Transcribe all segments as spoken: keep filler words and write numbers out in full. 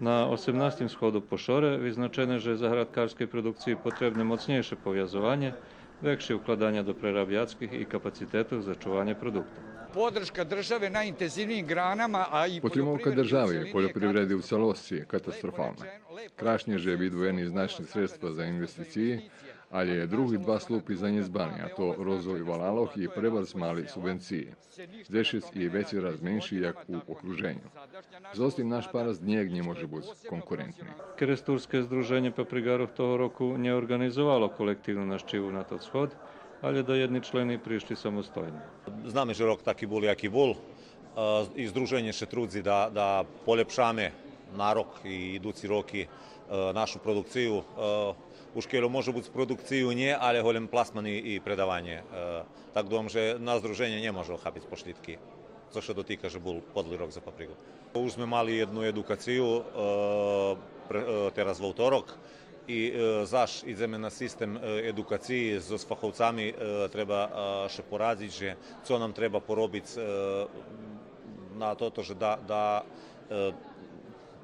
На осемнастим сходу по шоре визначене же заградкарскей продукциї потребне моцнєйше повязованє, векши укладаня до прерабяцких и капацитетох за чуванє продукта. Поддршка државе на интензивним гранама, а и... Потримовка держави польопривреди у целосци је катастрофална. Крашнє же видвоєни значни средства за инвестициї, алє други два слупи занєдбани, а то розвой валалох и пребарз мали субвенциї. Дзешец и вецей раз менши як у окруженю. Зоз тим наш параст нїяк нє може буц конкурентни. Керестурске здруженє паприґарох того року нє орґанизовало колективну нащиву на тот сход, алє доєдни члени пришли самостойно. Знаме же рок таки бул яки бул. Е, и здруженє ше трудзи да, да полєпшаме на рок и идуци роки, е, нашу продукцию. Е, уж кельо може буц продукцию нє, алє голєм пласман и, и предаванє. Е, так думам же на здруженє нє може охапиц пошлїдки. Цо ше дотика же бул подли рок за паприґу. Уж зме мали єдну едукацию, е, пре-, е, тераз вовторок. И, е, заш идземе на систем, е, едукациї зоз фаховцами, е, треба, е, ше порадзиц же цо нам треба поробиц, е, на тото же да, да, е,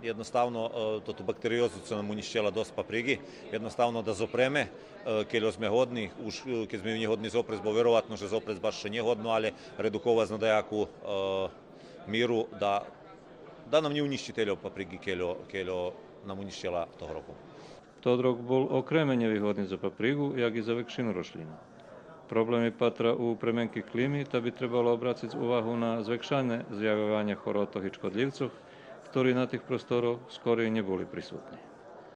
єдноставно, е, тоту бактериозу цо нам унїщела досц паприґи, єдноставно да зопреме, е, кельо зме годни, уж, е, кед зме нє годни зопрец, бо вероватно же зопрец баш ше нє годно, алє редуковац на даяку, е, миру да, да нам нє унїщи тельо паприґи кельо, кельо нам унїщела того року. Тот рок бул окреме нєвигодни за паприґу, як и за векшину рошлїнох. Проблеми патра у пременкей клими, та би требало обрациц увагу на звекшане зявованє хоротох и шкодлївцох, хтори на тих просторох скорей нє були присутни.